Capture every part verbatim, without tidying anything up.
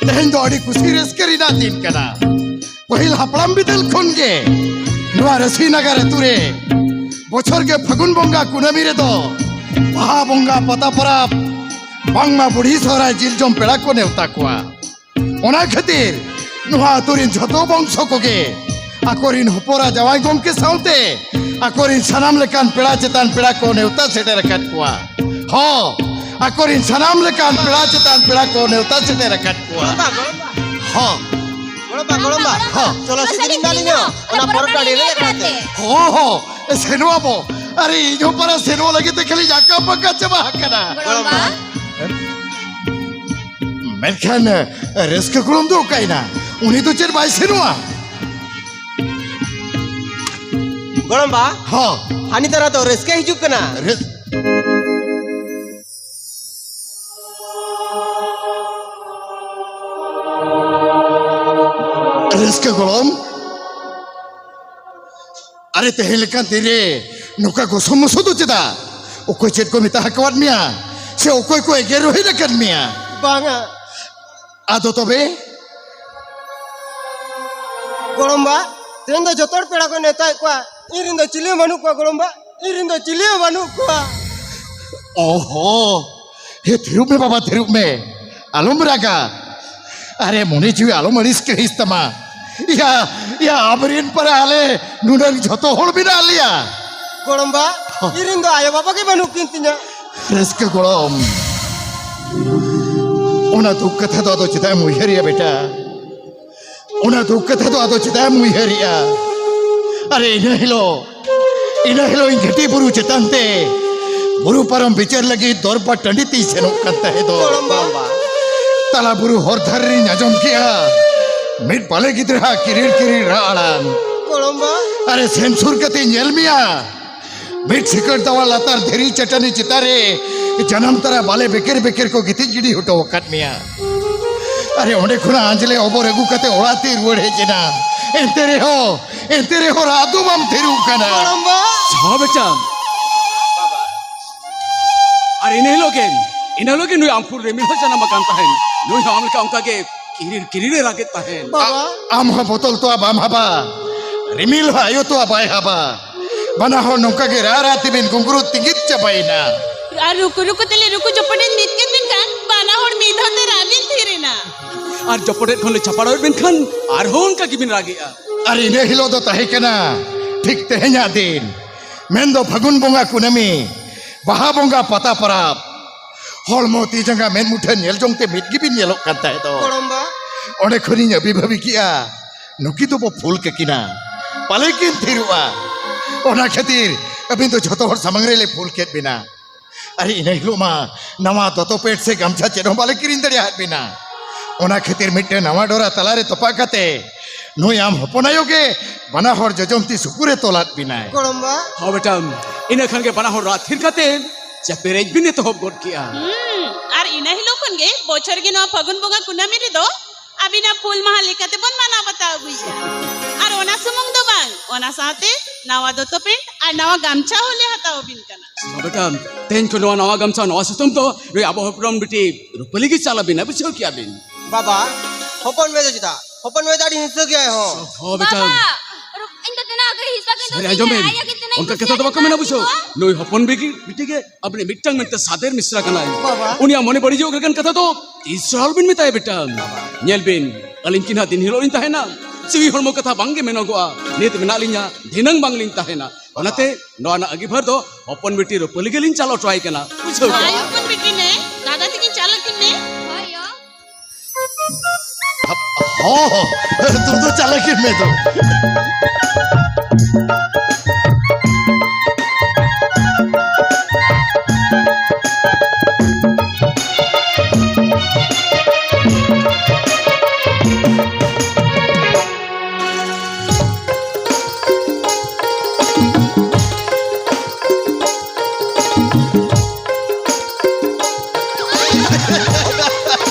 ᱛᱮᱦᱮᱧ ᱫᱚ ᱟᱹᱰᱤ ᱠᱩᱥᱤ ᱨᱟᱹᱥᱠᱟᱹ ᱨᱮᱱᱟᱜ ᱫᱤᱱ ᱠᱟᱱᱟ᱾ ᱯᱟᱹᱦᱤᱞ ᱦᱟᱯᱲᱟᱢ ᱵᱤᱫᱟᱹᱞ ᱠᱷᱚᱱ ᱜᱮ ᱱᱚᱣᱟ ᱨᱟᱹᱥᱤᱱᱟᱜᱟᱨ ᱟᱹᱛᱩ ᱨᱮ ᱵᱚᱪᱷᱚᱨ ᱜᱮ ᱯᱷᱟᱹᱜᱩᱱ ᱵᱚᱸᱜᱟ ᱠᱩᱱᱟᱹᱢᱤ ᱨᱮᱫᱚ ᱵᱟᱦᱟ ᱵᱚᱸᱜᱟ, ᱯᱟᱛᱟ ᱯᱚᱨᱚᱵᱽ, ᱵᱟᱝᱢᱟ ᱵᱩᱲᱦᱤ ᱥᱚᱦᱨᱟᱭ ᱡᱤᱞ ᱡᱚᱢ ᱯᱮᱲᱟ ᱠᱚ ᱱᱮᱣᱛᱟ ᱠᱚᱣᱟ᱾ ᱚᱱᱟ ᱠᱷᱟᱹᱛᱤᱨ ᱱᱚᱣᱟ ᱟᱹᱛᱩ ᱨᱮᱱ ᱡᱷᱚᱛᱚ ᱵᱚᱝᱥᱚ ᱠᱚᱜᱮ ᱟᱠᱚᱨᱮᱱ ᱦᱚᱯᱚᱨᱟ ᱡᱟᱶᱟᱭ ᱜᱚᱢᱠᱮ ᱥᱟᱶᱛᱮ ᱟᱠᱚᱨᱮᱱ ᱥᱟᱱᱟᱢ ᱞᱮᱠᱟᱱ ᱯᱮᱲᱟ ᱪᱮᱛᱟᱱ ᱯᱮᱲᱟ ᱠᱚ ᱱᱮᱣᱛᱟ ᱥᱮᱴᱮᱨ ᱟᱠᱟᱫ ᱠᱚᱣᱟ᱾ ᱦᱚᱸ, ᱟᱠᱚᱨᱮᱱ ᱥᱟᱱᱟᱢ ᱞᱮᱠᱟᱱ ᱯᱮᱲᱟ ᱪᱮᱛᱟᱱ ᱯᱮᱲᱟ ᱠᱚ ᱱᱮᱣᱛᱟ ᱥᱮᱴᱮᱨ ᱟᱠᱟᱫ ᱠᱚᱣᱟ᱾ ᱜᱚᱲᱚᱢᱵᱟ, ᱜᱚᱲᱚᱢᱵᱟ᱾ ᱦᱚᱸ᱾ ᱜᱚᱲᱚᱢᱵᱟ, ᱜᱚᱲᱚᱢᱵᱟ᱾ ᱦᱚᱸ᱾ ᱪᱚᱞᱚ ᱥᱮ ᱠᱟᱹᱴᱤᱡ ᱧᱮᱞ ᱤᱧ ᱦᱚᱸ, ᱚᱱᱟ ᱯᱚᱨᱚᱵᱽ ᱴᱟᱺᱰᱤ ᱨᱮ ᱮᱠᱞᱟ ᱛᱮ᱾ ᱦᱚᱸ, ᱦᱚᱸ, ᱥᱮᱱᱚᱜ ᱟᱵᱚ᱾ ᱟᱨᱮ, ᱤᱧ ᱦᱚᱸ ᱯᱟᱨᱟ ᱥᱮᱱᱚᱜ ᱞᱟᱹᱜᱤᱫ ᱛᱮ ᱠᱷᱟᱹᱞᱤ ᱡᱟᱠᱟ ᱯᱟᱠᱟ ᱪᱟᱵᱟ ᱟᱠᱟᱱᱟ᱾ ᱜᱚᱲᱚᱢᱵᱟ᱾ ᱢᱮᱱᱠᱷᱟᱱ ᱨᱟᱹᱥᱠᱟᱹ ᱜᱚᱲᱚᱢ ᱫᱚ ᱚᱠᱟᱭᱮᱱᱟ? ᱩᱱᱤ ᱫᱚ ᱪᱮᱫ ᱵᱟᱭ ᱥᱮᱱᱚᱜᱼᱟ? ᱜᱚᱲᱚᱢᱵᱟ, ᱦᱚᱸ᱾ ᱦᱟᱹᱱᱤ ᱛᱟᱨᱟ ᱫᱚ ᱨᱟᱹᱥᱠᱟᱹ ᱦᱤᱡᱩᱜ ᱠᱟᱱᱟ᱾ ᱨᱟᱹᱥ- ᱨᱟᱹᱥᱠᱟᱹ ᱜᱚᱲᱚᱢ, ᱟᱨᱮ, ᱛᱮᱦᱮᱧ ᱞᱮᱠᱟᱱ ᱫᱤᱱ ᱨᱮ ᱱᱚᱝᱠᱟ ᱜᱚᱥᱚ ᱢᱚᱥᱚ ᱫᱚ ᱪᱮᱫᱟᱜ? ᱚᱠᱚᱭ ᱪᱮᱫ ᱠᱚ ᱢᱮᱛᱟ ᱟᱠᱟᱣᱟᱫ ᱢᱮᱭᱟ? ᱥᱮ ᱚᱠᱚᱭ ᱠᱚ ᱮᱜᱮᱨ ᱨᱚᱦᱮᱫ ᱟᱠᱟᱫ ᱢᱮᱭᱟ? ᱵᱟᱝᱟ᱾ ᱟᱫᱚ ᱛᱚᱵᱮ? ᱜᱚᱲᱚᱢᱵᱟ, ᱛᱮᱦᱮᱧ ᱫᱚ ᱡᱚᱛᱚ ᱦᱚᱲ ᱯᱮᱲᱟ ᱠᱚ ᱱᱮᱣᱛᱟᱭᱮᱫ ᱠᱚᱣᱟ᱾ ᱤᱧ ᱨᱮᱱ ᱫᱚ ᱪᱤᱞᱤ ᱦᱚᱸ ᱵᱟᱹᱱᱩᱜ ᱠᱚᱣᱟ ᱜᱚᱲᱚᱢᱵᱟ, ᱤᱧ ᱨᱮᱱ ᱫᱚ ᱪᱤᱞᱤ ᱦᱚᱸ ᱵᱟᱹᱱᱩᱜ ᱠᱚᱣᱟ᱾ ᱚᱦᱚ, ᱦᱮ, ᱛᱷᱤᱨᱚᱜ ᱢᱮ ᱵᱟᱵᱟ, ᱛᱷᱤᱨᱚᱜ ᱢᱮ, ᱟᱞᱚᱢ ᱨᱟᱜᱟ᱾ ᱟᱨᱮ, ᱢᱚᱱᱮ ᱡᱤᱣᱤ ᱟᱞᱚᱢ ᱟᱹᱲᱤᱥ ᱠᱟᱹᱲᱤᱥ ᱛᱟᱢᱟ᱾ ᱭᱟ, ᱭᱟ, ᱟᱢᱨᱮᱱ ᱯᱟᱨᱟ ᱟᱞᱮ ᱱᱩᱱᱟᱹᱝ ᱡᱷᱚᱛᱚ ᱦᱚᱲ ᱢᱮᱱᱟᱜ ᱞᱮᱭᱟ᱾ ᱜᱚᱲᱚᱢᱵᱟ, ᱤᱧ ᱨᱮᱱ ᱫᱚ ᱟᱭᱳ ᱵᱟᱵᱟ ᱜᱮ ᱵᱟᱹᱱᱩᱜ ᱠᱤᱱ ᱛᱤᱧᱟ᱾ ᱨᱟᱹᱥᱠᱟᱹ ᱜᱚᱲᱚᱢ, ᱚᱱᱟ ᱫᱩᱠ ᱠᱟᱛᱷᱟ ᱫᱚ ᱟᱫᱚ ᱪᱮᱫᱟᱜ ᱮᱢ ᱩᱭᱦᱟᱹᱨᱮᱭᱟ ᱵᱮᱴᱟ? ᱚᱱᱟ ᱫᱩᱠ ᱠᱟᱛᱷᱟ ᱫᱚ ᱟᱫᱚ ᱪᱮᱫᱟᱜ ᱮᱢ ᱩᱭᱦᱟᱹᱨᱮᱜᱼᱟ? ᱟᱨᱮ, ᱤᱱᱟᱹ ᱦᱤᱞᱳᱜ, ᱤᱱᱟᱹ ᱦᱤᱞᱳᱜ ᱤᱧ ᱜᱷᱟᱹᱴᱤ ᱵᱩᱨᱩ ᱪᱮᱛᱟᱱ ᱛᱮ ᱵᱩᱨᱩ ᱯᱟᱨᱚᱢ ᱵᱤᱪᱟᱹᱨ ᱞᱟᱹᱜᱤᱫ ᱫᱚᱨᱵᱟᱨ ᱴᱟᱺᱰᱤ ᱛᱤᱧ ᱥᱮᱱᱚᱜ ᱠᱟᱱ ᱛᱟᱦᱮᱸ ᱫᱚ᱾ ᱜᱚᱲᱚᱢᱵᱟ᱾ ᱛᱟᱞᱟ ᱵᱩᱨᱩ ᱦᱚᱨ ᱫᱷᱟᱨᱮ ᱨᱤᱧ ᱟᱸᱡᱚᱢ ᱠᱮᱜᱼᱟ ᱢᱤᱫ ᱵᱟᱞᱮ ᱜᱤᱫᱽᱨᱟᱹ ᱦᱟᱜ ᱠᱤᱨᱤᱲ ᱠᱤᱨᱤᱲ ᱨᱟᱜ ᱟᱲᱟᱝ᱾ ᱜᱚᱲᱚᱢᱵᱟ᱾ ᱟᱨᱮ, ᱥᱮᱱ ᱥᱩᱨ ᱠᱟᱛᱮᱧ ᱧᱮᱞ ᱢᱮᱭᱟ, ᱢᱤᱫ ᱥᱤᱠᱟᱹᱲ ᱫᱟᱣᱟ ᱞᱟᱛᱟᱨ ᱫᱷᱤᱨᱤ ᱪᱟᱹᱴᱟᱹᱱᱤ ᱪᱮᱛᱟᱱ ᱨᱮ ᱡᱟᱱᱟᱢ ᱛᱚᱨᱟ ᱵᱟᱞᱮ ᱵᱮᱠᱮᱨ ᱵᱮᱠᱮᱨ ᱠᱚ ᱜᱤᱛᱤᱡ ᱜᱤᱰᱤ ᱦᱚᱴᱚ ᱟᱠᱟᱫ ᱢᱮᱭᱟ᱾ ᱟᱨᱮ, ᱚᱸᱰᱮ ᱠᱷᱚᱱᱟᱜ ᱟᱸᱡᱽᱞᱮ ᱚᱵᱚᱨ ᱟᱹᱜᱩ ᱠᱟᱛᱮ ᱚᱲᱟᱜ ᱛᱮᱭ ᱨᱩᱣᱟᱹᱲ ᱦᱮᱡ ᱮᱱᱟ᱾ ᱮᱱᱛᱮ ᱨᱮᱦᱚᱸ, ᱮᱱᱛᱮ ᱨᱮᱦᱚᱸ ᱨᱟᱜ ᱫᱚ ᱵᱟᱢ ᱛᱷᱤᱨᱚᱜ ᱠᱟᱱᱟ᱾ ᱜᱚᱲᱚᱢᱵᱟ᱾ ᱥᱟᱦᱟ ᱵᱮᱪᱟᱱ᱾ ᱟᱨ ᱤᱱᱟᱹ ᱦᱤᱞᱳᱜ ᱜᱮ, ᱤᱱᱟᱹ ᱦᱤᱞᱳᱜ ᱜᱮ ᱱᱩᱭ ᱟᱢᱯᱩᱨ ᱨᱤᱢᱤᱞ ᱦᱚᱸ ᱡᱟᱱᱟᱢ ᱟᱠᱟᱱ ᱛᱟᱦᱮᱸᱱ᱾ ᱱᱩᱭ ᱦᱚᱸ ᱟᱢ ᱞᱮᱠᱟ ᱚᱱᱠᱟ ᱜᱮ ᱠᱤᱨᱤᱲ ᱠᱤᱨᱤᱲᱮ ᱨᱟᱜᱮᱫ ᱛᱟᱦᱮᱱ᱾ ᱵᱟᱵᱟ᱾ ᱟ-, ᱟᱢ ᱦᱚᱸ ᱵᱚᱛᱚᱞ ᱛᱚᱣᱟ ᱵᱟᱢ ᱦᱟᱵᱟ, ᱨᱤᱢᱤᱞ ᱦᱚᱸ ᱟᱭᱳ ᱛᱚᱣᱟ ᱵᱟᱭ ᱦᱟᱵᱟ᱾ ᱵᱟᱱᱟ ᱦᱚᱲ ᱱᱚᱝᱠᱟ ᱜᱮ ᱨᱟᱜ ᱨᱟᱜ ᱛᱮᱵᱤᱱ ᱜᱩᱝᱜᱽᱨᱩ ᱛᱤᱸᱜᱤᱫ ᱪᱟᱵᱟᱭᱮᱱᱟ᱾ ᱟᱨ ᱨᱩᱠᱩ ᱨᱩᱠᱩ ᱛᱮᱞᱮ ᱨᱩᱠᱩ ᱪᱚᱯᱚᱴᱮᱱ ᱢᱤᱫ ᱠᱮᱫ ᱵᱤᱱ ᱠᱷᱟᱱ ᱵᱟᱱᱟ ᱦᱚᱲ ᱢᱤᱫ ᱫᱷᱟᱣ ᱛᱮ ᱨᱟᱜ ᱵᱤᱱ ᱛᱷᱤᱨ ᱮᱱᱟ᱾ ᱟᱨ ᱪᱚᱯᱚᱴᱮᱫ ᱠᱷᱚᱱ ᱞᱮ ᱪᱷᱟᱯᱟᱲᱟᱣᱮᱫ ᱵᱤᱱ ᱠᱷᱟᱱ ᱟᱨᱦᱚᱸ ᱚᱱᱠᱟ ᱜᱮᱵᱤᱱ ᱨᱟᱜᱮᱜᱼᱟ᱾ ᱟᱨ ᱤᱱᱟᱹ ᱦᱤᱞᱳᱜ ᱫᱚ ᱛᱟᱦᱮᱸ ᱠᱟᱱᱟ ᱴᱷᱤᱠ ᱛᱮᱦᱮᱧᱟᱜ ᱫᱤᱱ, ᱢᱮᱱᱫᱚ ᱯᱷᱟᱹᱜᱩᱱ ᱵᱚᱸᱜᱟ ᱠᱩᱱᱟᱹᱢᱤ, ᱵᱟᱦᱟ ᱵᱚᱸᱜᱟ ᱯᱟᱛᱟ ᱯᱚᱨᱚᱵᱽ᱾ ᱦᱚᱲᱢᱚ ᱛᱤ ᱡᱟᱸᱜᱟ ᱢᱮᱫ ᱢᱩᱴᱷᱟᱹᱱ ᱧᱮᱞ ᱡᱚᱝ ᱛᱮ ᱢᱤᱫ ᱜᱮᱵᱤᱱ ᱧᱮᱞᱚᱜ ᱠᱟᱱ ᱛᱟᱦᱮᱸ ᱫᱚ᱾ ᱜᱚᱲᱚᱢᱵᱟ᱾ ᱚᱸᱰᱮ ᱠᱷᱚᱱᱤᱧ ᱟᱹᱵᱤ ᱵᱷᱟᱹᱵᱤ ᱠᱮᱜᱼᱟ, ᱱᱩᱠᱤ ᱫᱚᱵᱚ ᱯᱷᱩᱞ ᱠᱟᱹᱠᱤᱱᱟ, ᱯᱟᱞᱮ ᱠᱤᱱ ᱛᱷᱤᱨᱚᱜᱼᱟ᱾ ᱚᱱᱟ ᱠᱷᱟᱹᱛᱤᱨ ᱟᱹᱵᱤᱱ ᱫᱚ ᱡᱷᱚᱛᱚ ᱦᱚᱲ ᱥᱟᱢᱟᱝ ᱨᱮᱞᱮ ᱯᱷᱩᱞ ᱠᱮᱫ ᱵᱤᱱᱟ᱾ ᱟᱨ ᱤᱱᱟᱹ ᱦᱤᱞᱳᱜ ᱢᱟ ᱱᱟᱣᱟ ᱫᱚᱛᱚ ᱯᱮᱱᱴ ᱥᱮ ᱜᱟᱢᱪᱷᱟ ᱪᱮᱫ ᱦᱚᱸ ᱵᱟᱞᱮ ᱠᱤᱨᱤᱧ ᱫᱟᱲᱮᱭᱟᱫ ᱵᱤᱱᱟ᱾ ᱚᱱᱟ ᱠᱷᱟᱹᱛᱤᱨ ᱢᱤᱫᱴᱮᱱ ᱱᱟᱣᱟ ᱰᱚᱨᱟ ᱛᱟᱞᱟᱨᱮ ᱛᱚᱯᱟᱜ ᱠᱟᱛᱮ ᱱᱩᱭ ᱟᱢ ᱦᱚᱯᱚᱱ ᱟᱭᱳ ᱜᱮ ᱵᱟᱱᱟ ᱦᱚᱲ ᱡᱚᱡᱚᱢ ᱛᱤ ᱥᱩᱯᱩᱨᱮ ᱛᱚᱞᱟᱫ ᱵᱤᱱᱟᱭ᱾ ᱜᱚᱲᱚᱢᱵᱟ᱾ ᱦᱚᱸ ᱵᱮᱴᱟ, ᱤᱱᱟᱹ ᱠᱷᱟᱱ ᱜᱮ ᱵᱟᱱᱟ ᱦᱚᱲ ᱨᱟᱜ ᱛᱷᱤᱨ ᱠᱟᱛᱮ ᱪᱮᱯᱮᱨᱮᱡ ᱵᱤᱱ ᱮᱛᱚᱦᱚᱵ ᱜᱚᱫ ᱠᱮᱜᱼᱟ᱾ ᱦᱩᱸ, ᱟᱨ ᱤᱱᱟᱹ ᱦᱤᱞᱳᱜ ᱠᱷᱚᱱ ᱜᱮ ᱵᱚᱪᱷᱚᱨ ᱜᱮ ᱱᱚᱣᱟ ᱯᱷᱟᱹᱜᱩᱱ ᱵᱚᱸᱜᱟ ᱠᱩᱱᱟᱹᱢᱤ ᱨᱮᱫᱚ ᱟᱹᱵᱤᱱᱟᱜ ᱯᱷᱩᱞ ᱢᱟᱦᱟ ᱞᱮᱠᱟ ᱛᱮᱵᱚᱱ ᱢᱟᱱᱟᱣ ᱵᱟᱛᱟᱣ ᱟᱹᱜᱩᱭᱮᱫᱼᱟ᱾ ᱟᱨ ᱚᱱᱟ ᱥᱩᱢᱩᱝ ᱫᱚ ᱵᱟᱝ, ᱚᱱᱟ ᱥᱟᱶᱛᱮ ᱱᱟᱣᱟ ᱫᱚᱛᱚ ᱯᱮᱱᱴ ᱟᱨ ᱱᱟᱣᱟ ᱜᱟᱢᱪᱷᱟ ᱦᱚᱸᱞᱮ ᱦᱟᱛᱟᱣ ᱟᱹᱵᱤᱱ ᱠᱟᱱᱟ᱾ ᱦᱚᱸ ᱵᱮᱴᱟ, ᱛᱮᱦᱮᱧ ᱠᱷᱚᱱ ᱱᱚᱣᱟ ᱱᱟᱣᱟ ᱜᱟᱢᱪᱷᱟ, ᱱᱟᱣᱟ ᱥᱩᱛᱟᱹᱢ ᱫᱚ ᱱᱩᱭ ᱟᱵᱚ ᱦᱚᱯᱚᱱ ᱵᱤᱴᱤ ᱨᱩᱯᱟᱹᱞᱤ ᱜᱮ ᱪᱟᱞ ᱟᱵᱤᱱᱟ, ᱵᱩᱡᱷᱟᱹᱣ ᱠᱮᱜᱼᱟ ᱵᱤᱱ? ᱵᱟᱵᱟ, ᱦᱚᱯᱚᱱ ᱢᱮ ᱫᱚ ᱪᱮᱫᱟᱜ? ᱦᱚᱯᱚᱱ ᱢᱮ ᱫᱚ ᱟᱹᱰᱤ ᱦᱤᱝᱥᱟᱹ ᱜᱮᱭᱟᱭ ᱦᱚᱸ᱾ ᱦᱚᱸ ᱵᱮᱴᱟ᱾ ᱵᱟᱵᱟ, ᱨᱩ-, ᱤᱧ ᱫᱚ ᱛᱤᱱᱟᱹᱜ ᱜᱮ ᱦᱤᱥᱟᱹ ᱜᱮ ᱥᱟᱹᱨᱤ ᱫᱩᱥᱤ ᱟᱸᱡᱚᱢ ᱜᱮᱭᱟ, ᱵᱤᱱ, ᱟᱭᱳ ᱜᱮ ᱛᱤᱱᱟᱹᱜ ᱚᱱᱠᱟ ᱠᱟᱛᱷᱟ ᱫᱚ ᱵᱟᱠᱚ ᱢᱮᱱᱟ, ᱵᱩᱡᱷᱟᱹᱣ᱾ ᱱᱩᱭ ᱦᱚᱯᱚᱱ ᱵᱤᱴᱤ, ᱵᱤᱴᱤ ᱜᱮ ᱟᱵᱤᱱᱤᱡ ᱢᱤᱫᱴᱟᱝ ᱢᱮᱱᱛᱮ ᱥᱟᱫᱮᱨ ᱢᱤᱥᱨᱟ ᱠᱟᱱᱟᱭ᱾ ᱵᱟᱵᱟ᱾ ᱩᱱᱤᱭᱟᱜ ᱢᱚᱱᱮ ᱵᱟᱹᱲᱤᱡᱚᱜ ᱞᱮᱠᱟᱱ ᱠᱟᱛᱷᱟ ᱫᱚ ᱛᱤᱥ ᱨᱮᱦᱚᱸ ᱟᱞᱚᱵᱤᱱ ᱢᱮᱛᱟᱭᱟ ᱵᱮᱴᱟ᱾ ᱧᱮᱞ ᱵᱤᱱ, ᱟᱹᱞᱤᱧ ᱠᱤ ᱱᱟᱦᱟᱜ ᱫᱤᱱ ᱦᱤᱞᱳᱜ ᱞᱤᱧ ᱛᱟᱦᱮᱱᱟ? ᱡᱤᱣᱤ ᱦᱚᱲᱢᱚ ᱠᱟᱛᱷᱟ ᱵᱟᱝᱜᱮ ᱢᱮᱱᱚᱜᱚᱜᱼᱟ᱾ ᱱᱤᱛ ᱢᱮᱱᱟᱜ ᱞᱤᱧᱟ, ᱫᱷᱤᱱᱟᱹᱝ ᱵᱟᱝᱞᱤᱧ ᱛᱟᱦᱮᱱᱟ᱾ ᱚᱱᱟᱛᱮ ᱱᱚᱣᱟ ᱨᱮᱱᱟᱜ ᱟᱺᱜᱤᱵᱷᱟᱨ ᱫᱚ ᱦᱚᱯᱚᱱ ᱵᱤᱴᱤ ᱨᱩᱯᱟᱹᱞᱤ ᱜᱮᱞᱤᱧ ᱪᱟᱞ ᱦᱚᱴᱚ ᱟᱭ ᱠᱟᱱᱟ, ᱵᱩᱡᱷᱟᱹᱣ ᱠᱮᱫᱟ? ᱟᱭ ᱦᱚᱯᱚᱱ ᱵᱤᱴᱤ ᱱᱮ, ᱫᱟᱫᱟ ᱛᱤᱠᱤᱱ ᱪᱟᱞ ᱟᱹᱠᱤᱱ ᱱᱮ᱾ ᱦᱳᱭ ᱭᱳ᱾ ᱦᱚᱸ, ᱦᱚᱸ, ᱛᱩ ᱫᱚ ᱪᱟᱞ ᱟᱹᱠᱤᱱ ᱢᱮ ᱛᱚ᱾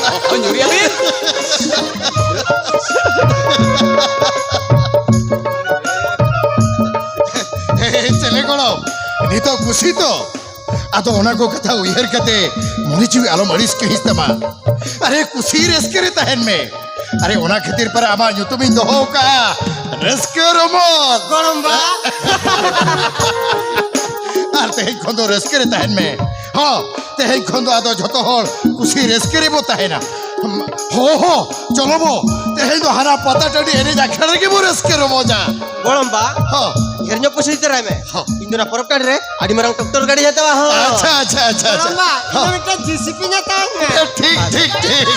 ᱚᱦᱚ, ᱧᱩᱨᱤᱭᱟᱵᱤᱱ᱾ ᱦᱮ, ᱪᱮᱞᱮ ᱜᱚᱲᱚᱢ, ᱱᱤᱛᱚᱜ ᱠᱩᱥᱤ ᱛᱚ? ᱟᱫᱚ ᱚᱱᱟ ᱠᱚ ᱠᱟᱛᱷᱟ ᱩᱭᱦᱟᱹᱨ ᱠᱟᱛᱮ ᱢᱚᱱᱮ ᱡᱤᱣᱤ ᱟᱞᱚᱢ ᱟᱹᱲᱤᱥ ᱠᱟᱹᱦᱤᱥ ᱛᱟᱢᱟ᱾ ᱟᱨᱮ, ᱠᱩᱥᱤ ᱨᱟᱹᱥᱠᱟᱹ ᱨᱮ ᱛᱟᱦᱮᱱ ᱢᱮ᱾ ᱟᱨᱮ, ᱚᱱᱟ ᱠᱷᱟᱹᱛᱤᱨ ᱯᱟᱨᱟ ᱟᱢᱟᱜ ᱧᱩᱛᱩᱢᱤᱧ ᱫᱚᱦᱚ ᱟᱠᱟᱫᱼᱟ ᱨᱟᱹᱥᱠᱟᱹ ᱨᱚᱢᱚᱡᱽ᱾ ᱜᱚᱲᱚᱢ ᱵᱟ᱾ ᱟᱨ ᱛᱮᱦᱮᱧ ᱠᱷᱚᱱ ᱫᱚ ᱨᱟᱹᱥᱠᱟᱹ ᱨᱮ ᱛᱟᱦᱮᱱ ᱢᱮ᱾ ᱦᱚᱸ, ᱛᱮᱦᱮᱧ ᱠᱷᱚᱱ ᱫᱚ ᱟᱫᱚ ᱡᱷᱚᱛᱚ ᱦᱚᱲ ᱠᱩᱥᱤ ᱨᱟᱹᱥᱠᱟᱹ ᱨᱮᱵᱚ ᱛᱟᱦᱮᱱᱟ᱾ ᱦᱚᱸ, ᱦᱚᱸ, ᱪᱚᱞᱚ ᱵᱚ, ᱛᱮᱦᱮᱧ ᱫᱚ ᱦᱟᱱᱟ ᱯᱟᱛᱟ ᱴᱟᱺᱰᱤ ᱮᱱᱮᱡ ᱟᱠᱷᱲᱟ ᱨᱮᱜᱮ ᱵᱚ ᱨᱟᱹᱥᱠᱟᱹ ᱨᱚᱢᱚᱡᱟ᱾ ᱜᱚᱲᱚᱢ ᱵᱟ, ᱦᱚᱸ᱾ ᱰᱷᱮᱨ ᱧᱚᱜ ᱯᱩᱭᱥᱟᱹ ᱤᱫᱤ ᱛᱚᱨᱟᱭ ᱢᱮ᱾ ᱦᱚᱸ᱾ ᱤᱧ ᱫᱚ ᱚᱱᱟ ᱯᱚᱨᱚᱵᱽ ᱴᱟᱺᱰᱤ ᱨᱮ ᱟᱹᱰᱤ ᱢᱟᱨᱟᱝ ᱴᱨᱟᱠᱴᱚᱨ ᱜᱟᱹᱰᱤ ᱦᱟᱛᱟᱣᱟ, ᱦᱚᱸ᱾ ᱟᱪᱪᱷᱟ, ᱟᱪᱪᱷᱟ, ᱟᱪᱪᱷᱟ, ᱟᱪᱪᱷᱟ᱾ ᱜᱚᱲᱚᱢ ᱵᱟ, ᱤᱧ ᱦᱚᱸ᱾ ᱦᱚᱸ ᱢᱤᱫᱴᱮᱱ ᱡᱮ ᱥᱤ ᱯᱤ ᱦᱟᱛᱟᱣᱟᱹᱧ ᱢᱮ᱾ ᱮ, ᱴᱷᱤᱠ, ᱴᱷᱤᱠ, ᱴᱷᱤᱠ᱾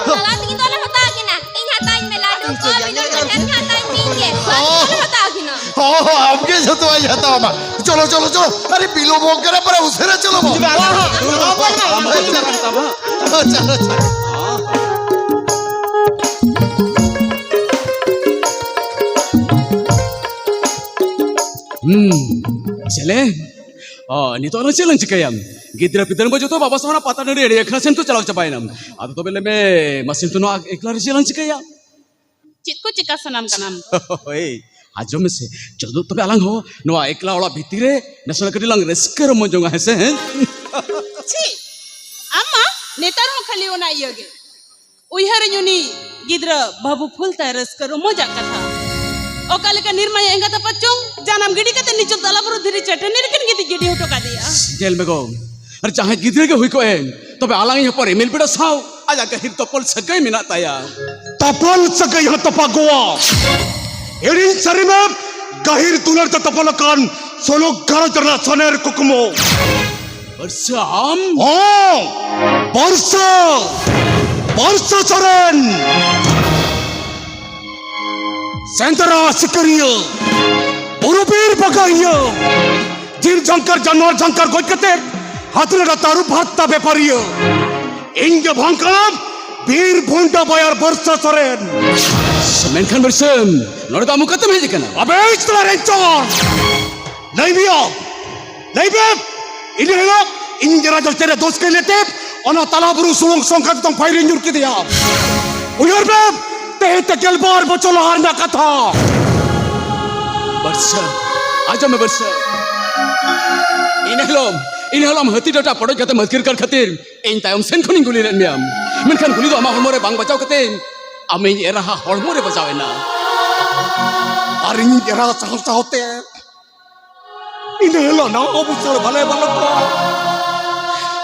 ᱦᱚᱸ᱾ ᱪᱟᱞᱟᱣ ᱛᱮᱜᱮ ᱫᱚ ᱟᱞᱮ ᱦᱟᱛᱟᱣ ᱠᱤᱱᱟ᱾ ᱤᱧ ᱦᱟᱛᱟᱣᱟᱹᱧ ᱢᱮ ᱞᱟᱹᱰᱩ ᱠᱚ, ᱵᱤᱞᱚᱱ ᱠᱚ, ᱰᱷᱮᱨ ᱜᱮ ᱦᱟᱛᱟᱣᱟᱹᱧ ᱢᱮ ᱤᱧ ᱜᱮ᱾ ᱵᱟᱥ ᱦᱚᱸ᱾ ᱟᱞᱮ ᱦᱟᱛᱟᱣ ᱠᱤᱱᱟ᱾ ᱦᱚᱸ, ᱦᱚᱸ, ᱟᱢᱜᱮ ᱡᱷᱚᱛᱚᱣᱟᱜ ᱤᱧ ᱦᱟᱛᱟᱣ ᱟᱢᱟ᱾ ᱪᱚᱞᱚ, ᱪᱚᱞᱚ, ᱪᱚᱞᱚ᱾ ᱟᱨᱮ, ᱵᱤᱞᱚᱢᱚᱜ ᱠᱟᱱᱟ, ᱯᱟᱨᱟ ᱩᱥᱟᱹᱨᱟ ᱪᱚᱞᱚ ᱵᱚ᱾ ᱦᱚᱸ, ᱦᱚᱸ, ᱦᱚᱸ, ᱦᱚᱸ᱾ ᱪᱚᱞᱚ, ᱪᱚᱞᱚ᱾ ᱦᱩᱸ, ᱪᱮᱞᱮ? ᱚ, ᱱᱤᱛᱚᱜ ᱫᱚ ᱪᱮᱫ ᱞᱟᱝ ᱪᱤᱠᱟᱹᱭᱟ? ᱜᱤᱫᱽᱨᱟᱹ ᱯᱤᱫᱽᱨᱟᱹ ᱠᱚ ᱡᱚᱛᱚ ᱵᱟᱵᱟ ᱥᱟᱶ ᱚᱱᱟ ᱯᱟᱛᱟ ᱴᱟᱺᱰᱤ ᱮᱲᱮ ᱟᱠᱷᱲᱟ ᱥᱮᱱ ᱠᱚ ᱪᱟᱞᱟᱣ ᱪᱟᱵᱟᱭᱮᱱᱟ᱾ ᱟᱫᱚ ᱛᱚᱵᱮ ᱞᱟᱹᱭ ᱢᱮ, ᱢᱟᱥᱮ ᱱᱤᱛᱚᱜ ᱱᱚᱣᱟ ᱮᱠᱞᱟ ᱨᱮ ᱪᱮᱫ ᱞᱟᱝ ᱪᱤᱠᱟᱹᱭᱟ? ᱪᱮᱫ ᱠᱚ ᱪᱤᱠᱟ ᱥᱟᱱᱟᱢ ᱠᱟᱱᱟᱢ? ᱦᱳᱭ, ᱟᱸᱡᱚᱢ ᱢᱮᱥᱮ, ᱪᱚᱞᱚ ᱛᱚᱵᱮ ᱟᱞᱟᱝ ᱦᱚᱸ ᱱᱚᱣᱟ ᱮᱠᱞᱟ ᱚᱲᱟᱜ ᱵᱷᱤᱛᱤᱨ ᱨᱮ ᱱᱟᱥᱮᱱᱟᱜ ᱠᱟᱹᱴᱤᱡ ᱞᱟᱝ ᱨᱟᱹᱥᱠᱟᱹ ᱨᱚᱢᱚᱡᱽ ᱡᱚᱝᱟ, ᱦᱮᱸ ᱥᱮ? ᱦᱮᱸ? ᱪᱷᱤ, ᱟᱢ ᱢᱟ ᱱᱮᱛᱟᱨ ᱦᱚᱸ ᱠᱷᱟᱹᱞᱤ ᱚᱱᱟ ᱤᱭᱟᱹ ᱜᱮ᱾ ᱩᱭᱦᱟᱹᱨᱟᱹᱧ ᱩᱱᱤ ᱜᱤᱫᱽᱨᱟᱹ ᱵᱟᱹᱵᱩ ᱯᱷᱩᱞ ᱛᱟᱭ ᱨᱟᱹᱥᱠᱟᱹ ᱨᱚᱢᱚᱡᱟᱜ ᱠᱟᱛᱷᱟ᱾ ᱚᱠᱟ ᱞᱮᱠᱟ ᱱᱤᱨᱢᱟᱭᱟ ᱮᱸᱜᱟᱛ ᱟᱯᱟᱛ ᱪᱚᱝ ᱡᱟᱱᱟᱢ ᱜᱤᱰᱤ ᱠᱟᱛᱮ ᱱᱤᱪᱚᱞ ᱛᱟᱞᱟ ᱵᱩᱨᱩ ᱫᱷᱤᱨᱤ ᱪᱟᱹᱴᱟᱹᱱᱤ ᱨᱮᱠᱤᱱ ᱜᱤᱛᱤᱡ ᱜᱤᱰᱤ ᱦᱚᱴᱚ ᱠᱟᱫᱮᱭᱟ᱾ ᱧᱮᱞ ᱢᱮ ᱜᱚ, ᱟᱨ ᱡᱟᱦᱟᱸᱭ ᱜᱤᱫᱽᱨᱟᱹ ᱜᱮ ᱦᱩᱭ ᱠᱚᱜ ᱮ, ᱛᱚᱵᱮ ᱟᱞᱟᱝ ᱤᱧ ᱦᱚᱯᱚᱱ ᱨᱤᱢᱤᱞ ᱵᱮᱲᱟ ᱥᱟᱶ ᱟᱡᱟᱜ ᱜᱟᱹᱦᱤᱨ ᱛᱚᱯᱚᱞ ᱥᱟᱹᱜᱟᱹᱭ ᱢᱮᱱᱟᱜ ᱛᱟᱭᱟ᱾ ᱛᱚᱯᱚᱞ ᱥᱟᱹᱜᱟᱹᱭ ᱦᱚᱸ ᱛᱚᱯᱟᱜᱚᱜᱼᱟ᱾ ᱦᱤᱲᱤᱧ ᱥᱟᱹᱨᱤ ᱢᱮ, ᱜᱟᱹᱦᱤᱨ ᱫᱩᱞᱟᱹᱲ ᱛᱮ ᱛᱚᱯᱚᱞ ᱟᱠᱟᱱ ᱥᱳᱞᱳ ᱜᱷᱟᱨᱚᱸᱡᱽ ᱨᱮᱱᱟᱜ ᱥᱚᱱᱮᱨ ᱠᱩᱠᱢᱩ᱾ ᱵᱚᱨᱥᱟ ᱟᱢ? ᱦᱚᱸ, ᱵᱚᱨᱥᱟ, ᱵᱚᱨᱥᱟ ᱥᱚᱨᱮᱱ᱾ ᱥᱮᱸᱫᱽᱨᱟ ᱥᱤᱠᱟᱹᱨᱤᱭᱟᱹ, ᱵᱩᱨᱩ ᱵᱤᱨ ᱵᱟᱜᱟᱱᱤᱭᱟᱹ, ᱡᱤᱵᱽ ᱡᱟᱝᱠᱟᱨ ᱡᱟᱱᱣᱟᱨ ᱡᱟᱝᱠᱟᱨ ᱜᱚᱡ ᱠᱟᱛᱮ ᱦᱟᱛ ᱞᱮᱰᱟ ᱛᱟᱹᱨᱩᱵ ᱦᱟᱨᱛᱟ ᱵᱮᱯᱟᱨᱤᱭᱟᱹ᱾ ᱤᱧ ᱜᱮ ᱵᱷᱟᱝᱠᱟᱢ ᱵᱤᱨ ᱵᱷᱩᱱᱰᱟ ᱵᱟᱭᱟᱨ ᱵᱚᱨᱥᱟ ᱥᱚᱨᱮᱱ᱾ ᱢᱮᱱᱠᱷᱟᱱ ᱵᱚᱨᱥᱟ, ᱱᱚᱰᱮ ᱫᱚ ᱟᱢ ᱚᱠᱟᱛᱮᱢ ᱦᱮᱡ ᱟᱠᱟᱱᱟ? ᱟᱵᱮ ᱛᱟᱞᱟ ᱨᱮᱱ ᱪᱚᱨ! ᱞᱟᱹᱭ ᱢᱮᱭᱟ, ᱞᱟᱹᱭ ᱢᱮ, ᱤᱱᱟᱹ ᱦᱤᱞᱳᱜ ᱤᱧ ᱨᱟᱡᱟ ᱪᱮᱬᱮ ᱫᱳᱥ ᱠᱟᱹᱭ ᱞᱮᱛᱮ ᱚᱱᱟ ᱛᱟᱞᱟ ᱵᱩᱨᱩ ᱥᱩᱲᱩᱝ ᱥᱚᱝᱠᱷᱟ ᱛᱮᱛᱚᱝ ᱯᱷᱟᱭᱨᱤᱧ ᱧᱩᱨ ᱠᱮᱫᱮᱭᱟ᱾ ᱩᱭᱦᱟᱹᱨ ᱢᱮ, ᱛᱮᱦᱮᱧ ᱛᱮ ᱜᱮᱞᱵᱟᱨ ᱵᱚᱪᱷᱚᱨ ᱞᱟᱦᱟ ᱨᱮᱱᱟᱜ ᱠᱟᱛᱷᱟ᱾ ᱵᱟᱹᱨᱥᱟᱹ, ᱟᱸᱡᱚᱢ ᱢᱮ ᱵᱟᱹᱨᱥᱟᱹ᱾ ᱤᱱᱟᱹ ᱦᱤᱞᱳᱜ ᱤᱱᱟᱹ ᱦᱤᱞᱳᱜ ᱟᱢ ᱦᱟᱹᱛᱤ ᱰᱟᱴᱟ ᱯᱚᱴᱚᱡ ᱠᱟᱛᱮᱢ ᱟᱹᱛᱠᱤᱨ ᱠᱟᱱ ᱠᱷᱟᱹᱛᱤᱨ ᱤᱧ ᱛᱟᱭᱚᱢ ᱥᱮᱱ ᱠᱷᱚᱱᱤᱧ ᱜᱩᱞᱤ ᱞᱮᱫ ᱢᱮᱭᱟ, ᱢᱮᱱᱠᱷᱟᱱ ᱜᱩᱞᱤ ᱫᱚ ᱟᱢᱟᱜ ᱦᱚᱲᱢᱚ ᱨᱮ ᱵᱟᱝ ᱵᱟᱡᱟᱣ ᱠᱟᱛᱮ ᱟᱢ ᱤᱧ ᱮᱨᱟᱦᱟᱜ ᱦᱚᱲᱢᱚ ᱨᱮ ᱵᱟᱡᱟᱣ ᱮᱱᱟ᱾ ᱟᱨ ᱤᱧᱤᱡ ᱮᱨᱟ ᱥᱟᱶ ᱥᱟᱶᱛᱮ ᱤᱱᱟᱹ ᱦᱤᱞᱳᱜ ᱱᱟᱣᱟ ᱵᱩᱥᱟᱹᱲ ᱵᱟᱞᱮ ᱵᱟᱞᱚᱠ ᱠᱚ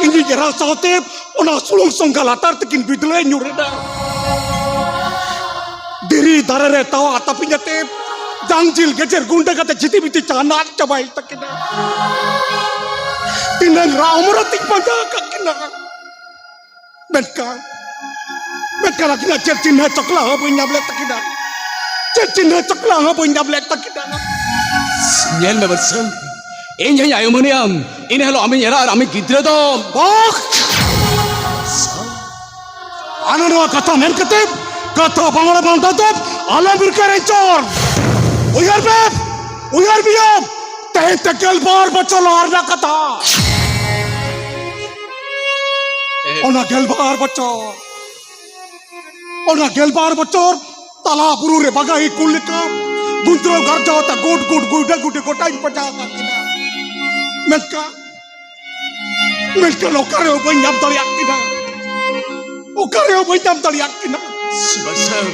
ᱤᱧᱤᱡ ᱮᱨᱟ ᱥᱟᱶᱛᱮ ᱚᱱᱟ ᱥᱩᱲᱩᱝ ᱥᱚᱝᱜᱟ ᱞᱟᱛᱟᱨ ᱛᱮᱠᱤᱱ ᱵᱤᱫᱞᱟᱹ ᱧᱩᱨ ᱮᱱᱟ᱾ ᱫᱷᱤᱨᱤ ᱫᱟᱨᱮ ᱨᱮ ᱛᱟᱣᱟ ᱛᱟᱹᱯᱤᱧ ᱟᱛᱮ ᱡᱟᱝ ᱡᱤᱞ ᱜᱮᱡᱮᱨ ᱜᱩᱸᱰᱟᱹ ᱠᱟᱛᱮ ᱡᱤᱛᱤ ᱵᱤᱛᱤ ᱪᱟᱱᱟᱪ ᱪᱟᱵᱟᱭᱮᱱ ᱛᱟᱹᱠᱤᱱᱟ᱾ ᱛᱤᱱᱟᱹᱝ ᱨᱟᱜ ᱦᱚᱢᱚᱨ ᱟᱛᱤᱧ ᱯᱟᱸᱡᱟ ᱟᱠᱟᱫ ᱠᱤᱱᱟ᱾ ᱢᱮᱱᱠᱷᱟᱱ ᱢᱮᱱᱠᱷᱟᱱ ᱟᱹᱠᱤᱱᱟᱜ ᱪᱮᱫ ᱪᱤᱱᱦᱟᱹ ᱪᱚᱠᱞᱟ ᱦᱚᱸ ᱵᱟᱹᱧ ᱧᱟᱢ ᱞᱮᱫ ᱛᱟᱹᱠᱤᱱᱟ᱾ ᱪᱮᱫ ᱪᱤᱱᱦᱟᱹ ᱪᱚᱠᱞᱟ ᱦᱚᱸ ᱵᱟᱹᱧ ᱧᱟᱢ ᱞᱮᱫ ᱛᱟᱹᱠᱤᱱᱟ᱾ ᱧᱮᱞ ᱢᱮ ᱵᱟᱹᱨᱥᱟᱹᱢ, ᱤᱧ ᱦᱚᱸᱧ ᱟᱭᱩᱢᱟᱹᱱᱤᱡ ᱟᱢ, ᱤᱱᱟᱹ ᱦᱤᱞᱳᱜ ᱟᱢᱤᱧ ᱮᱨᱟ ᱟᱨ ᱟᱢᱤᱡ ᱜᱤᱫᱽᱨᱟᱹ ᱫᱚ ᱵᱟᱠ! ᱦᱟᱱᱟ ᱱᱚᱣᱟ ᱠᱟᱛᱷᱟ ᱢᱮᱱ ᱠᱟᱛᱮ ᱠᱟᱛᱷᱟ ᱵᱟᱝᱞᱟ ᱵᱟᱝ ᱫᱟᱫᱚᱵ ᱟᱞᱚᱢ ᱵᱤᱨᱠᱟᱹ ᱨᱮᱱᱪᱚᱨ᱾ ᱩᱭᱦᱟᱹᱨ ᱢᱮ, ᱩᱭᱦᱟᱹᱨ ᱢᱮᱭᱟᱢ, ᱛᱮᱦᱮᱧ ᱛᱮ ᱜᱮᱞ ᱵᱟᱨ ᱵᱚᱪᱷᱚᱨ ᱞᱟᱦᱟ ᱨᱮᱱᱟᱜ ᱠᱟᱛᱷᱟ᱾ ᱚᱱᱟ ᱜᱮᱞ ᱵᱟᱨ ᱵᱚᱪᱷᱚᱨ ᱚᱱᱟ ᱜᱮᱞᱵᱟᱨ ᱵᱚᱪᱷᱚᱨ ᱛᱟᱞᱟ ᱵᱩᱨᱩ ᱨᱮ ᱵᱟᱜᱟᱦᱤ ᱠᱩᱞ ᱞᱮᱠᱟ ᱜᱩᱸᱫᱽᱨᱟᱹᱣ ᱜᱟᱨᱡᱟᱣ ᱛᱟ ᱜᱩᱰ ᱜᱩᱰ ᱜᱩᱰᱟᱹ ᱜᱩᱰᱤ ᱜᱚᱴᱟᱧ ᱯᱟᱸᱡᱟ ᱟᱠᱟᱫ ᱠᱤᱱᱟ᱾ ᱢᱮᱱᱠᱷᱟᱱ ᱢᱮᱱᱠᱷᱟᱱ ᱚᱠᱟ ᱨᱮᱦᱚᱸ ᱵᱟᱹᱧ ᱧᱟᱢ ᱫᱟᱲᱮᱭᱟᱜ ᱠᱤᱱᱟ᱾ ᱚᱠᱟ ᱨᱮᱦᱚᱸ ᱵᱟᱹᱧ ᱧᱟᱢ ᱫᱟᱲᱮᱭᱟᱜ ᱠᱤᱱᱟ᱾ ᱵᱟᱹᱨᱥᱟᱹᱢ,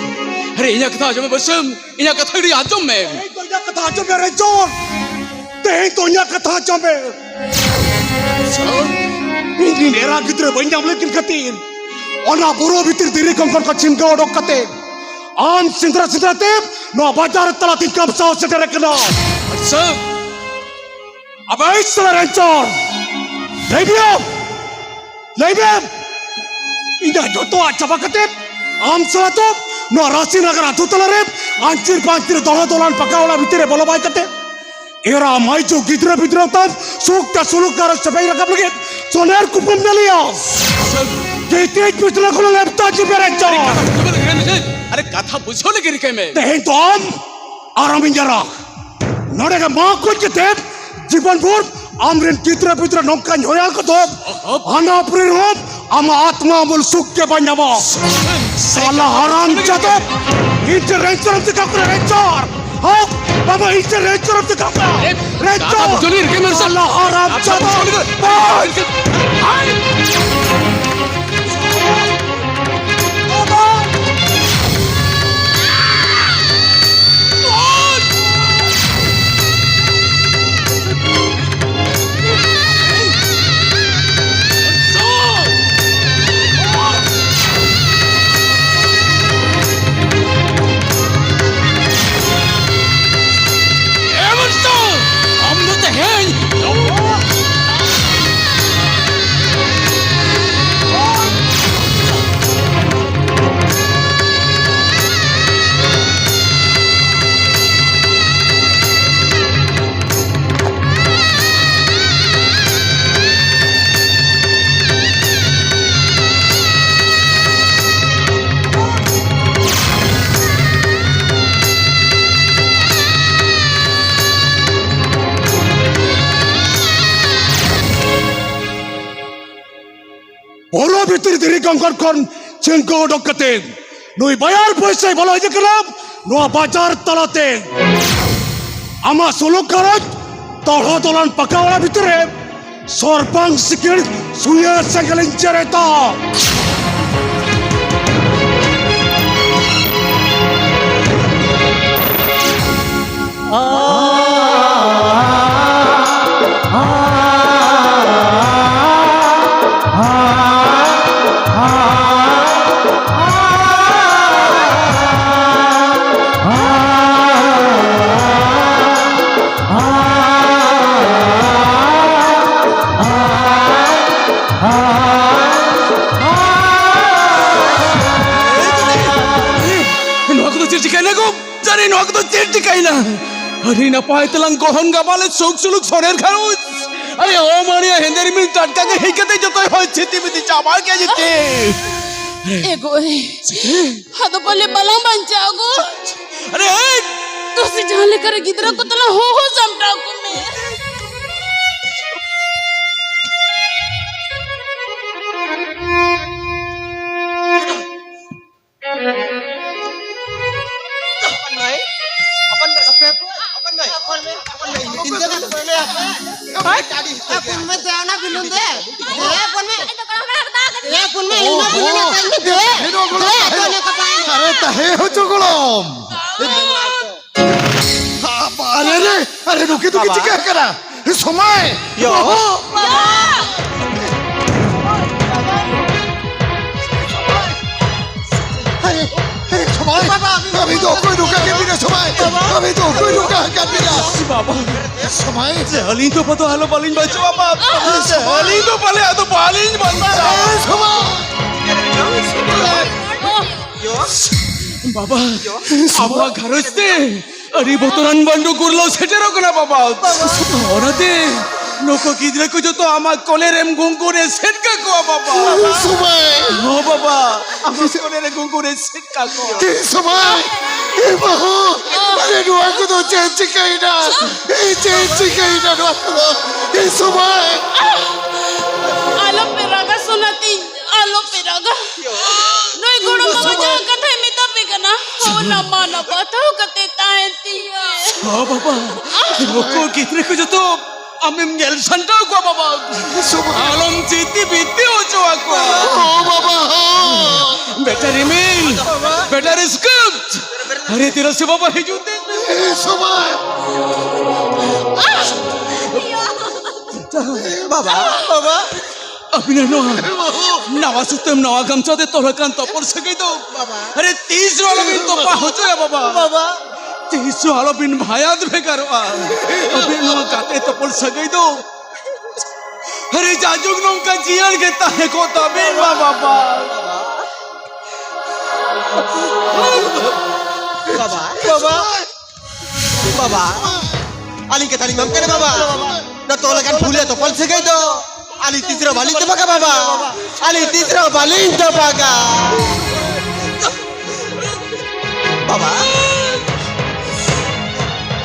ᱟᱨᱮ ᱤᱧᱟᱹᱜ ᱠᱟᱛᱷᱟ ᱟᱸᱡᱚᱢ ᱢᱮ ᱵᱟᱹᱨᱥᱟᱹᱢ, ᱤᱧᱟᱹᱜ ᱠᱟᱛᱷᱟ ᱟᱹᱰᱤ ᱟᱸᱡᱚᱢ ᱢᱮ᱾ ᱛᱮᱦᱮᱧ ᱫᱚ ᱤᱧᱟᱹᱜ ᱠᱟᱛᱷᱟ ᱟᱸᱡᱚᱢ ᱢᱮ ᱨᱮ ᱡᱚᱱ᱾ ᱛᱮᱦᱮᱧ ᱫᱚ ᱤᱧᱟᱹᱜ ᱠᱟᱛᱷᱟ ᱟᱸᱡᱚᱢ ᱢᱮ᱾ ᱤᱧ ᱨᱮᱱ ᱮᱨᱟ ᱜᱤᱫᱽᱨᱟᱹ ᱵᱟᱹᱧ ᱧᱟᱢ ᱞᱮᱫ ᱠᱤᱱ ᱠᱷᱟᱹᱛᱤᱨ ᱚᱱᱟ ᱵᱩᱨᱩ ᱵᱷᱤᱛᱤᱨ ᱫᱷᱤᱨᱤ ᱠᱚᱝᱠᱚᱨ ᱠᱚ ᱪᱷᱤᱱᱜᱟᱹᱣ ᱚᱰᱚᱠ ᱠᱟᱛᱮ ᱟᱢ ᱥᱮᱸᱫᱽᱨᱟ ᱥᱮᱸᱫᱽᱨᱟ ᱛᱮ ᱱᱚᱣᱟ ᱵᱟᱡᱟᱨ ᱛᱟᱞᱟ ᱛᱤᱧ ᱠᱟᱢᱥᱟᱣ ᱥᱮᱴᱮᱨ ᱟᱠᱟᱱᱟ᱾ ᱟᱪᱪᱷᱟ᱾ ᱟᱵᱮ ᱥᱟᱞᱟ ᱨᱮᱱᱪᱚᱨ, ᱞᱟᱹᱭ ᱢᱮ, ᱞᱟᱹᱭ ᱢᱮ, ᱤᱧᱟᱹᱜ ᱡᱚᱛᱚᱣᱟᱜ ᱪᱟᱵᱟ ᱠᱟᱛᱮ ᱟᱢ ᱥᱟᱞᱟ ᱫᱚ ᱱᱚᱣᱟ ᱨᱟᱥᱤ ᱱᱟᱜᱟᱨ ᱟᱹᱛᱩ ᱛᱟᱞᱟᱨᱮ ᱟᱧᱪᱤᱨ ᱯᱟᱧᱪᱤᱨ ᱫᱚᱦᱲᱟ ᱫᱚᱞᱟᱱ ᱯᱟᱠᱟ ᱚᱲᱟᱜ ᱵᱷᱤᱛᱤᱨ ᱨᱮ ᱵᱚᱞᱚ ᱵᱟᱭ ᱠᱟᱛᱮ ᱮᱨᱟ ᱢᱟᱹᱭ ᱡᱩ ᱜᱤᱫᱽᱨᱟᱹ ᱯᱤᱫᱽᱨᱟᱹ ᱛᱟᱢ ᱥᱩᱠ ᱛᱮ ᱥᱩᱞᱩᱠ ᱜᱷᱟᱨᱚᱸᱡᱽ ᱥᱮᱵᱟᱭ ᱨᱟᱠᱟᱵ ᱞᱟᱹᱜᱤᱫ ᱥᱚᱱᱮᱨ ᱠᱩᱯᱩᱢ ᱧᱮᱞᱮᱭᱟ᱾ ᱜᱤᱛᱤᱡ ᱵᱤᱪᱷᱱᱟᱹ ᱠᱷᱚᱱ ᱞᱮᱯᱛᱟ ᱡᱤᱵᱮ ᱨᱮ ᱪᱚ᱾ ᱟᱨᱮ ᱠᱟᱛᱷᱟ ᱵᱩᱡᱷᱟᱹᱣ ᱞᱟᱹᱜᱤᱫ ᱨᱤᱠᱟᱹᱭ ᱢᱮ᱾ ᱛᱮᱦᱮᱧ ᱫᱚ ᱟᱢ ᱟᱨ ᱟᱢᱤᱧ ᱮᱨᱟ ᱱᱚᱰᱮ ᱜᱮ ᱢᱟ ᱠᱚᱧ ᱠᱟᱛᱮ ᱡᱤᱵᱚᱱ ᱵᱷᱳᱨ ᱟᱢᱨᱮᱱ ᱜᱤᱫᱽᱨᱟᱹ ᱯᱤᱫᱽᱨᱟᱹ ᱱᱚᱝᱠᱟᱧ ᱦᱚᱭᱟᱞ ᱠᱚᱫᱚ ᱦᱟᱱᱟ ᱯᱩᱨᱤ ᱨᱮᱦᱚᱸ ᱟᱢᱟᱜ ᱟᱛᱢᱟ ᱟᱢᱩᱞ ᱥᱩᱠ ᱜᱮ ᱵᱟᱭ ᱧᱟᱢᱟ᱾ ᱥᱟᱞᱟ ᱦᱟᱨᱟᱢ ᱡᱟᱫᱟ, ᱤᱧ ᱴᱷᱮᱱ ᱨᱮᱧᱪᱚᱨ ᱮᱢ ᱫᱮᱠᱷᱟᱣ ᱠᱟᱱᱟ, ᱨᱮᱧᱪᱚᱨ᱾ ᱦᱚᱠ ᱵᱟᱵᱟ, ᱤᱧ ᱴᱷᱮᱱ ᱨᱮᱧᱪᱚᱨ ᱮᱢ ᱫᱮᱠᱷᱟᱣ ᱠᱟᱱᱟ, ᱨᱮᱧᱪᱚᱨ᱾ ᱥᱟᱞᱟ ᱦᱟᱨᱟᱢ ᱡᱟᱫᱟ! ᱮ ᱢᱚᱱᱥᱚᱨ! ᱟᱢ ᱫᱚ ᱛᱮᱦᱮᱧ ᱵᱚᱨᱚ ᱵᱷᱤᱛᱤᱨ ᱫᱷᱤᱨᱤ ᱠᱚᱝᱠᱚᱨ ᱠᱷᱚᱱ ᱪᱷᱤᱝᱠᱚ ᱚᱰᱚᱠ ᱠᱟᱛᱮ ᱱᱩᱭ ᱵᱟᱭᱟᱨ ᱯᱚᱭᱥᱟᱭ ᱵᱚᱞᱚ ᱦᱮᱡ ᱟᱠᱟᱱᱟ ᱱᱚᱣᱟ ᱵᱟᱡᱟᱨ ᱛᱟᱞᱟᱛᱮ᱾ ᱟᱢᱟᱜ ᱥᱩᱞᱩᱠ ᱜᱷᱟᱨᱚᱸᱡᱽ ᱛᱚᱲᱦᱚ ᱫᱚᱞᱟᱱ ᱯᱟᱠᱟ ᱚᱲᱟᱜ ᱵᱷᱤᱛᱤᱨ ᱨᱮ ᱥᱚᱨᱯᱟᱝ ᱥᱤᱠᱤᱲ ᱥᱩᱭᱟᱹ ᱥᱮᱸᱜᱮᱞᱤᱧ ᱪᱮᱨᱮᱛᱟ᱾ ᱱᱚᱣᱟ ᱠᱚᱫᱚ ᱪᱮᱫ ᱪᱤᱠᱟᱹᱭᱮᱱᱟ ᱜᱳ? ᱡᱟᱹᱱᱤ ᱱᱚᱣᱟ ᱠᱚᱫᱚ ᱪᱮᱫ ᱪᱤᱠᱟᱹᱭᱮᱱᱟ? ᱟᱹᱰᱤ ᱱᱟᱯᱟᱭ ᱛᱮᱞᱟᱝ ᱜᱚᱲᱦᱚᱱ ᱜᱟᱵᱟᱞᱮ ᱥᱩᱠ ᱥᱩᱞᱩᱠ ᱥᱚᱨᱮᱨ ᱜᱷᱟᱨᱚᱸᱡᱽ᱾ ᱟᱨᱮ ᱚ ᱢᱟᱹᱱᱤᱭᱟ ᱦᱮᱸᱫᱮ ᱨᱤᱢᱤᱞ ᱴᱟᱴᱠᱟ ᱜᱮ ᱦᱮᱡ ᱠᱟᱛᱮ ᱡᱚᱛᱚᱭ ᱦᱚᱭ ᱪᱷᱤᱛᱤ ᱵᱤᱛᱤ ᱪᱟᱵᱟ ᱠᱮᱫ ᱡᱮᱛᱮ᱾ ᱮ ᱜᱳᱭ, ᱟᱫᱚ ᱯᱟᱞᱮ ᱵᱟᱞᱟᱝ ᱵᱟᱧᱪᱟᱣ ᱜᱳ᱾ ᱟᱨᱮ ᱦᱮᱡ! ᱛᱚ ᱥᱮ ᱡᱟᱦᱟᱸ ᱞᱮᱠᱟ ᱨᱮ ᱜᱤᱫᱽᱨᱟᱹ ᱠᱚ ᱛᱟᱞᱟᱝ ᱦᱚᱦᱚ ᱥᱟᱢᱴᱟᱣ ᱠᱚᱢᱮ᱾ ᱯᱩᱱ ᱢᱮ ᱫᱮ, ᱚᱱᱟ ᱵᱤᱞᱩᱱ ᱫᱮ᱾ ᱫᱮ, ᱯᱩᱱ ᱢᱮ᱾ ᱫᱮ, ᱯᱩᱱ ᱢᱮ, ᱤᱧ ᱢᱟ ᱵᱤᱞᱩᱱ ᱟᱠᱟᱫ ᱢᱮ, ᱫᱮ᱾ ᱫᱮ, ᱫᱮ, ᱚᱱᱮ ᱠᱟᱛᱷᱟ᱾ ᱟᱨᱮ, ᱛᱟᱦᱮᱸ ᱦᱚᱪᱚ ᱜᱚᱲᱚᱢ᱾ ᱟᱨᱮ, ᱟᱨᱮ, ᱟᱨᱮ, ᱱᱩᱠᱤᱱ ᱫᱚᱠᱤᱱ ᱵᱟᱵᱟ᱾ ᱪᱤᱠᱟᱹ ᱟᱠᱟᱱᱟ? ᱥᱚᱢᱟᱭ! ᱭᱳ᱾ ᱵᱟᱹᱦᱩ! ᱟᱨᱮ, ᱟᱨᱮ, ᱥᱚᱢᱟᱭ! ᱵᱟᱵᱟ, ᱟᱹᱵᱤᱱ ᱫᱚ ᱚᱠᱚᱭ ᱱᱚᱝᱠᱟ ᱠᱮᱫ ᱵᱤᱱᱟ, ᱥᱚᱢᱟᱭ? ᱵᱟᱵᱟ᱾ ᱟᱹᱵᱤᱱ ᱫᱚ ᱚᱠᱚᱭ ᱱᱚᱝᱠᱟ ᱠᱮᱫ ᱵᱤᱱᱟ? ᱵᱟᱵᱟ, ᱥᱚᱢᱟᱭ! ᱡᱮ ᱟᱹᱞᱤᱧ ᱫᱚ ᱵᱟᱫᱚ ᱟᱞᱚ ᱵᱟᱹᱞᱤᱧ ᱵᱟᱧᱪᱟᱣᱟ, ᱵᱟᱵᱟ᱾ ᱡᱮ ᱟᱹᱞᱤᱧ ᱫᱚ ᱯᱟᱞᱮ ᱟᱫᱚ ᱵᱟᱹᱞᱤᱧ ᱵᱟᱧᱪᱟᱣᱟ᱾ ᱮ, ᱥᱚᱢᱟᱭ! ᱵᱟᱵᱟ, ᱟᱵᱚᱣᱟᱜ ᱜᱷᱟᱨᱚᱸᱡᱽ ᱛᱮ ᱟᱹᱰᱤ ᱵᱚᱛᱚᱨᱟᱱ ᱵᱷᱟᱱᱰᱩ ᱜᱩᱨᱞᱟᱹᱣ ᱥᱮᱴᱮᱨᱚᱜ ᱠᱟᱱᱟ, ᱵᱟᱵᱟ᱾ ᱚᱱᱟᱛᱮ ᱱᱩᱠᱩ ᱜᱤᱫᱽᱨᱟᱹ ᱠᱚ ᱡᱚᱛᱚ ᱟᱢᱟᱜ ᱠᱚᱞᱮᱨᱮᱢ ᱜᱩᱝᱜᱩᱨ ᱮᱥᱮᱫ ᱠᱟᱠᱚᱣᱟ, ᱵᱟᱵᱟ᱾ ᱥᱚᱢᱟᱭ! ᱦᱚᱸ, ᱵᱟᱵᱟ, ᱟᱢᱟᱜ ᱠᱚᱞᱮᱨᱮ ᱜᱩᱝᱜᱩᱨ ᱮᱥᱮᱫ ᱠᱟᱠᱚᱣᱟ᱾ ᱮ ᱥᱚᱢᱟᱭ! ᱮ ᱵᱟᱹᱦᱩ! ᱟᱨᱮ, ᱱᱚᱣᱟ ᱠᱚᱫᱚ ᱪᱮᱫ ᱪᱤᱠᱟᱹᱭᱮᱱᱟ? ᱮ, ᱪᱮᱫ ᱪᱤᱠᱟᱹᱭᱮᱱᱟ ᱱᱚᱣᱟ ᱠᱚᱫᱚ? ᱮ ᱥᱚᱢᱟᱭ! ᱟᱞᱚᱯᱮ ᱨᱟᱜᱟ, ᱥᱳᱱᱟ ᱛᱤᱧ᱾ ᱟᱞᱚᱯᱮ ᱨᱟᱜᱟ᱾ ᱱᱩᱭ ᱜᱚᱲᱚᱢ ᱵᱟᱵᱟ ᱡᱟᱦᱟᱸ ᱠᱟᱛᱷᱟᱭ ᱢᱮᱛᱟ ᱯᱮ ᱠᱟᱱᱟ, ᱚᱱᱟ ᱢᱟᱱᱟ ᱵᱟᱛᱟᱣ ᱠᱟᱛᱮ ᱛᱟᱦᱮᱱ ᱛᱤᱧ ᱢᱮ᱾ ᱦᱚᱸ ᱵᱟᱵᱟ, ᱱᱩᱠᱩ ᱜᱤᱫᱽᱨᱟᱹ ᱠᱚ ᱡᱚᱛᱚ ᱟᱢᱮᱢ ᱧᱮᱞ ᱥᱟᱢᱴᱟᱣ ᱠᱚᱣᱟ ᱵᱟᱵᱟ᱾ ᱥᱚᱢᱟᱭ᱾ ᱟᱞᱚᱢ ᱪᱤᱛᱤ ᱵᱤᱛᱤ ᱦᱚᱪᱚ ᱟᱠᱚᱣᱟ᱾ ᱦᱚᱸ ᱵᱟᱵᱟ, ᱦᱚᱸ᱾ ᱵᱮᱴᱟ ᱨᱤᱢᱤᱞ, ᱵᱮᱴᱟ ᱨᱤᱥᱠᱟᱹᱯ᱾ ᱟᱨᱮ ᱛᱤᱨᱟ ᱥᱮ ᱵᱟᱵᱟ ᱦᱤᱡᱩᱜ ᱛᱮ᱾ ᱮ ᱥᱚᱢᱟᱭ᱾ ᱵᱟᱵᱟ, ᱵᱟᱵᱟ᱾ ᱟᱹᱵᱤᱱᱟᱜ ᱱᱚᱣᱟ ᱱᱟᱣᱟ ᱥᱩᱛᱟᱹᱢ, ᱱᱟᱣᱟ ᱜᱟᱢᱪᱷᱟ ᱛᱮ ᱛᱚᱞ ᱟᱠᱟᱱ ᱛᱚᱯᱚᱞ ᱥᱟᱹᱜᱟᱹᱭ ᱫᱚ, ᱵᱟᱵᱟ᱾ ᱟᱨᱮ, ᱛᱤᱥ ᱨᱮᱦᱚᱸ ᱟᱞᱚᱵᱤᱱ ᱛᱚᱯᱟ ᱦᱚᱪᱚᱭᱟ, ᱵᱟᱵᱟ᱾ ᱵᱟᱵᱟ᱾ ᱛᱤᱥ ᱦᱚᱸ ᱟᱞᱚᱵᱤᱱ ᱵᱷᱟᱭᱟᱫ ᱵᱷᱮᱜᱟᱨᱚᱜᱼᱟ᱾ ᱟᱹᱵᱤᱱ ᱱᱚᱣᱟ ᱜᱟᱛᱮ ᱛᱚᱯᱚᱞ ᱥᱟᱹᱜᱟᱹᱭ ᱫᱚ, ᱟᱨᱮ, ᱡᱟᱭᱡᱩᱜᱽ ᱱᱚᱝᱠᱟ ᱡᱤᱭᱟᱹᱲ ᱜᱮ ᱛᱟᱦᱮᱸ ᱠᱚᱜ ᱛᱟᱵᱤᱱ ᱢᱟ, ᱵᱟᱵᱟ᱾ ᱵᱟᱵᱟ, ᱵᱟᱵᱟ᱾ ᱵᱟᱵᱟ, ᱟᱹᱞᱤᱧ ᱠᱟᱛᱷᱟ ᱞᱤᱧ ᱮᱢᱟᱢ ᱠᱟᱱᱟ, ᱵᱟᱵᱟ᱾ ᱱᱚᱣᱟ ᱛᱚᱞ ᱟᱠᱟᱱ ᱯᱷᱩᱞ ᱨᱮ ᱛᱚᱯᱚᱞ ᱥᱟᱹᱜᱟᱹᱭ ᱫᱚ ᱟᱹᱞᱤᱧ ᱛᱤᱥ ᱨᱮᱦᱚᱸ ᱵᱟᱹᱞᱤᱧ ᱛᱚᱯᱟᱜᱟ, ᱵᱟᱵᱟ᱾ ᱟᱹᱞᱤᱧ ᱛᱤᱥ ᱨᱮᱦᱚᱸ ᱵᱟᱹᱞᱤᱧ ᱛᱚᱯᱟᱜᱟ᱾ ᱵᱟᱵᱟ᱾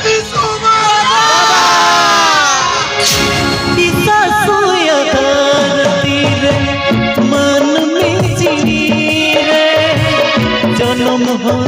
ᱵᱟᱵᱟ᱾ ᱫᱤᱥᱟᱹ ᱥᱩᱭᱟᱹ ᱫᱷᱟᱹᱨᱛᱤ ᱨᱮ ᱢᱟᱹᱱᱢᱤ ᱡᱤᱣᱤ ᱨᱮ ᱡᱚᱱᱚᱢ ᱦᱚᱸ